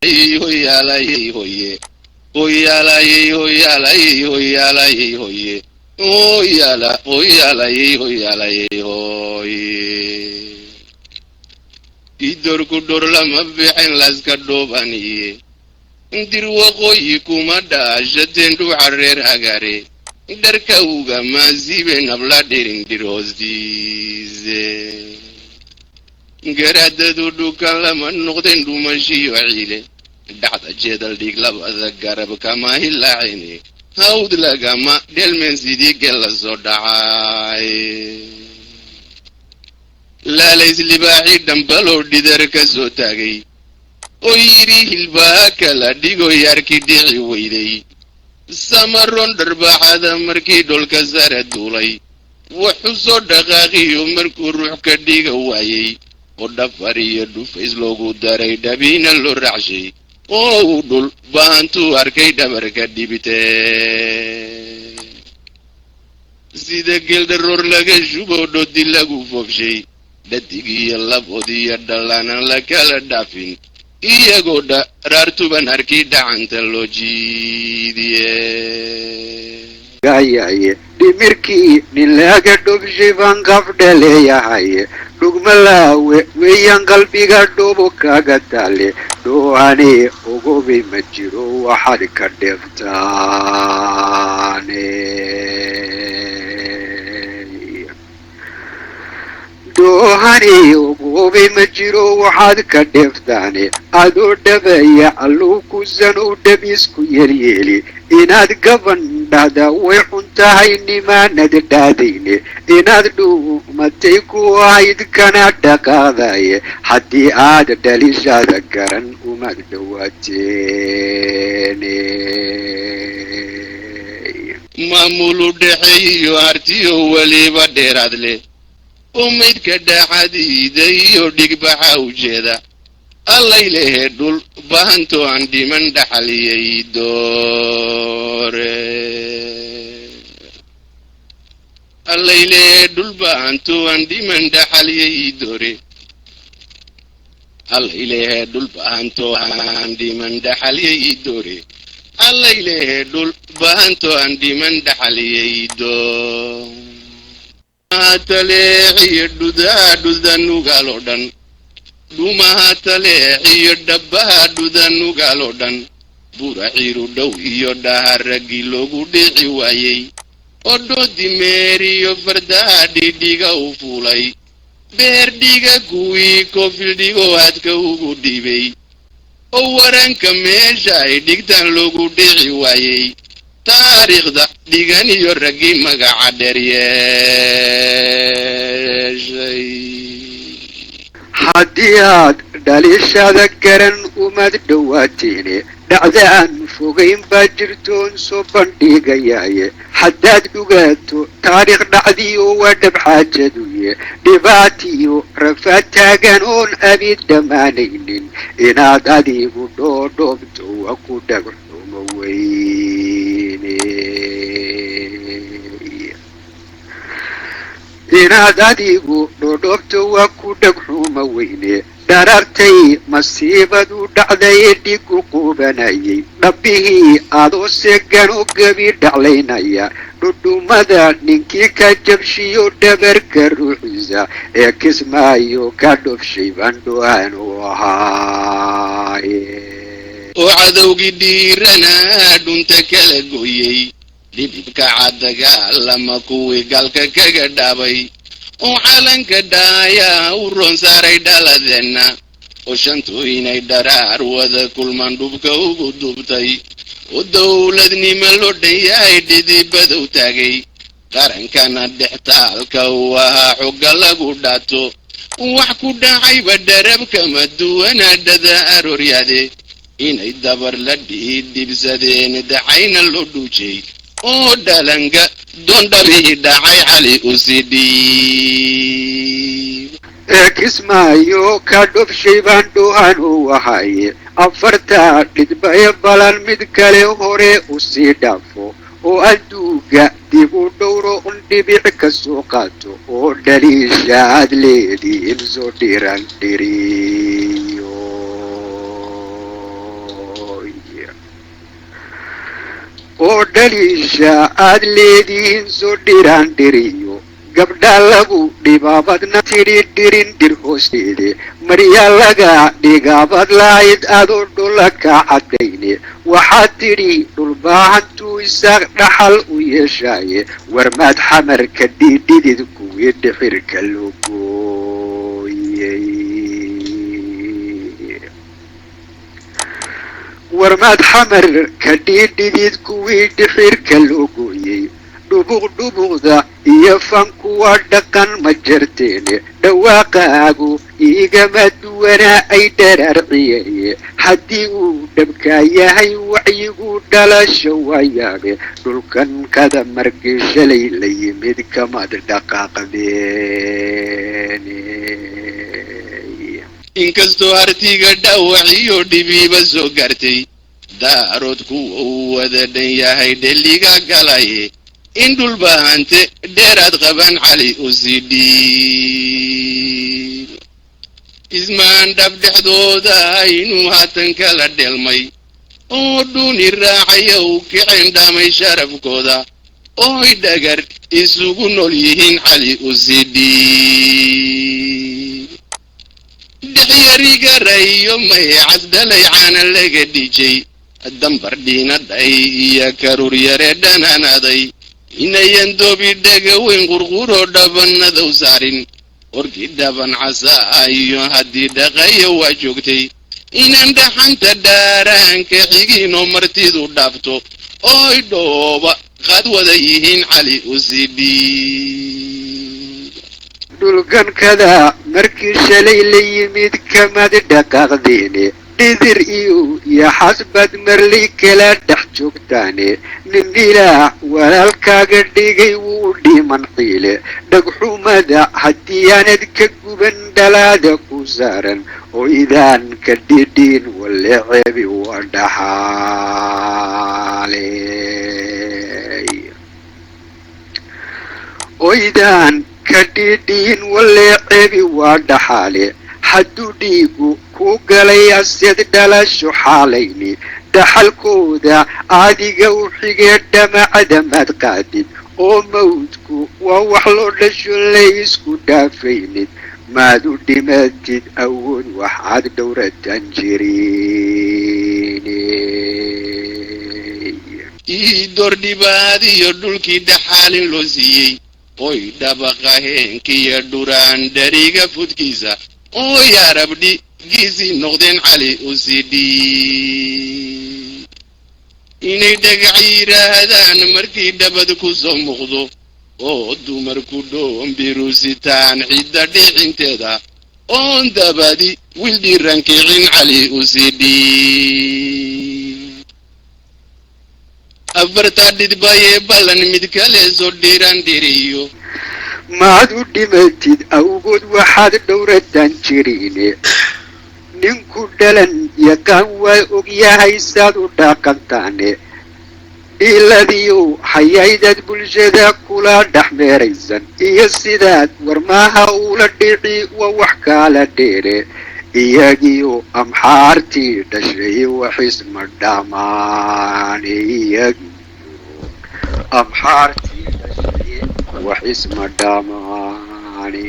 Hoyaalayey hoye, hoyaalayey, hoyaalayey, hoyaalayey hoye, hoyaala, hoyaalayey, hoyaalayey hoye. Idorku dhor lama bixin laska dhoobaniye, dir waqooyi kuma dhaashateen dhuuca reer Hagare, dharka ugama sibe nabla dhirin dhir hoostiise. Garaadadu dhukan lama noqdeen dhumashiyo ciile, dhacda jeedal dhig labada garab kama hilaacine, hawd lagama dhelmeen sidii gel la soo dhacay. Laalays libaaxi dhambaloo dhidar ka soo taagay oo yidhi hilbaha kala dhigo yaarkii dhici weyday. Samaroon dharbaaxada markii dholka sare duulay, wuxuu soo dhaqaaqiyo markuu ruux ka dhiga waayey, oo dhafar iyo dhufays loogu daray dhabiina loo raacshay, oo uu dhul baantuu arkay dhabarka dhibitee. Sida geeldharoor laga shubo dhoodi lagu foofshay, dhadig iyo labood iyo dhallaanan la kala dhaafin, iyagoo dharaartuban harkii dhacanta loo jiidiye. Gayaye dhimirkii nin laga dhobshay baan qafdhaleeyahaye, dhugmalaawe weeyaan qalbiga dhubo kaga taale, dhoohane ogobay ma jiro waxaad ka dheeftaane. Dhoohane ogobay ma jiro waxaad ka dheeftaane, adoo dhabaya alluu kusan u dhabisku yeelyeeli, inaad gaban dhahda way xun tahay nimaanad dhaadayne, inaad dhuumatay ku ahayd kana dhaqaadaye, haddii aad dhalishaada garan umaad dhawaateene. Maamulu dhexeeyo hartiyo weliba dheeraad leh, oo maydka dhaxadiida iyo dhigbaxa ujeeda, allay lehe dhul bahanto aan dhiman dhaxaliyay doore. Allay lehe dhul bahanto aan dhiman dhaxaliyay doore. Allay lehe dhul bahanto aan dhiman dhaxaliyay doore. Allay lehe dhul bahanto aan dhiman dhaxaliyay door. Taleexiyo dhudaa dhuda nugaal oo dhan, dhumaha taleexiyo dhabbaha dhuda nugaal oo dhan, buraxiiru dhow iyo dhaha raggii loogu dhici waayey, oo dhoodi meeriyo fardaha dhidhiga u fuulay, beer dhiga kuwii koofildhigo hadka ugu dhiibay, oo waranka meesha ay dhigtaan loogu dhici waayey, taariikhda dhigan iyo raggii magaca dheer yeeshay. Haddii aad dhalishaada garan umaad dhowaateene, dhacda aan fogayn baa jirtoon soo bandhigayaye, haddaad dhugaato taariikh dhacdiyo waa dhab xaajaduye, dhibaatiyo rafaad taagan oon abid dhammaanaynin, inaad adigu dhoodhoobto waa ku dhagxumo weyne. Inaad adigu dhoodhoobto waa ku dhagxuma weyne. Dharartay masiibadu dhacday dhigu quubanayay, dhabbihii adoo segan oo gebi dhaclaynaya, dhudhumada ninkii ka jabshiyo dhabarka ruuxiisa ee Kismaayo ka dhofshay baan dhohaan u ahaaye. Oo cadowgii dhiiranaa dhunta kala gooyey, dhibibkaca dagaalama kuwii galka kaga dhaabay, oo calanka dhaayaa u roon saaray dhaladeenna, oo shantu inay dharaar wada kulmaan dhubka ugu duubtay, oo dowladnimo loo dhan yahay dhidibadow taagay, qarankana dhextaalka uu ahaa xogga lagu dhaato, wax ku dhacayba dharabkama duwana dhada arooryaade, inay dabar la dhiidhibsadeen dacayna loo dhuujay, oo dhalanga doondhabihii dhacay cali u sii dhiib. Ee Kismaayo ka dhofshay baan dhohan u ahaye, afartaa dhidbaye balan mid kale hore u sii dhaafo, oo adduuga dib u dhowro un dhibic ka soo qaato, oo dhaliisha aad leedihiin soo dhiran dhiriyo. Oo dhaliisha aad leedihiin soo dhiraan dhiriyo gabdha lagu dhibaabadna tidhi dhirin dhir hoosteede maryaa laga dhigaabad lahayd adoo dhula ka caddayne. Waxaad tidhi dhulbaahantuu Isaaq dhaxal u yeeshaaye, warmaad xamarka dhiidhidid kuwii dhixirka loo gooyey? Warmaad xamar ka dhiidhidid kuwii dhixirka loo gooyey? Dhubuq dhubuqda iyo fankuwa dhaqan ma jarteene, dhawaaqaagu igama duwanaa ay dharaarciyeeye. Haddii uu dhabkaa yahay wacyigu dhalasho waayaabe, dhulkan kada markii shalay la yimid kamaad dhaqaaqdeen. Inkastoo hartiga dhaawaciyo dhibiiba soo gaartay, Daarood kuwa uu wada dhan yahay dheliga galaye in Dhulbahante dheeraad qaban Cali u sii dhiib. Ismaan dhab dhexdooda inuu haatan kala dheelmay oo dhuuni raacaya u kiceen dhamay sharafkooda ooy dhagar isugu nool yihiin Cali u sii dhiib. Dhexyarigarayo maycas dhalay caana laga dhijay, dambar dhiinadhay iyo karuur yare dhananaday, inayan doobi dhega weyn qurquroo dhabannadow saarin, orgi dhaban casaa iyo haddii dhaqayo waa joogtay, inaan dhaxanta dhaaraanka xigiinoo martidu dhaafto ooy dhooba qaad wada yihiin Cali u sii dhiib. Dhulkankada markii shalay la yimid kamad dhaqaaqdeene, dhidir iyo yaxasbad marley kala dhex joogtaane. Nin ilaah walaalkaaga dhigay wuu dhiman xiile, dhagxumada haddii aanad ka guban dhalaada ku saaran oo idaan ka dhidhiin, walle ceebi waa dhaxaale. Oydaan ka dhidhiin walle ceebi waa dhaxaale. Hadduu dhiigu ku galay ased dhalasho xaalayni, dhaxalkooda adiga u xigee dhamacdamaad qaadid, oo mawdku waa wax loo dhasho laysku dhaafaynid. Maad u dhimatid awood waxaad dhowratan jirin. Iidoor dhibaadiyo dhulkii dhaxaalin loo siiyey oy dhabaqa heenkiyo dhuraan dhariga fudkiisa oo yaarabdhi giisii noqdeen Cali u sii dhiib. Inay dhagax yidhaahdaan markii dhabad ku soo muuqdo oo dumarku dhoombirusitaan cidda dhicinteeda oon dabadi wiil dhiiran kicin Cali u sii dhiib. Afartaa dhidbaye ballan mid kale soo dhiran dhiriyo. Maad u dhimatid awgood waxaad dhowratan jirine, ninku dhalan yaqaan waa ogyahay saad u dhaqantaane. Dhiiladiyow hayaydaad bulshada kula dhex meeraysan iyo sidaad warmaaha ula dhici waa wax kaala dheere. Iyagiyo amxaartii dhashay waxisma dhamaan, iyagiyo amxaartii dhashay wax isma dhamaane.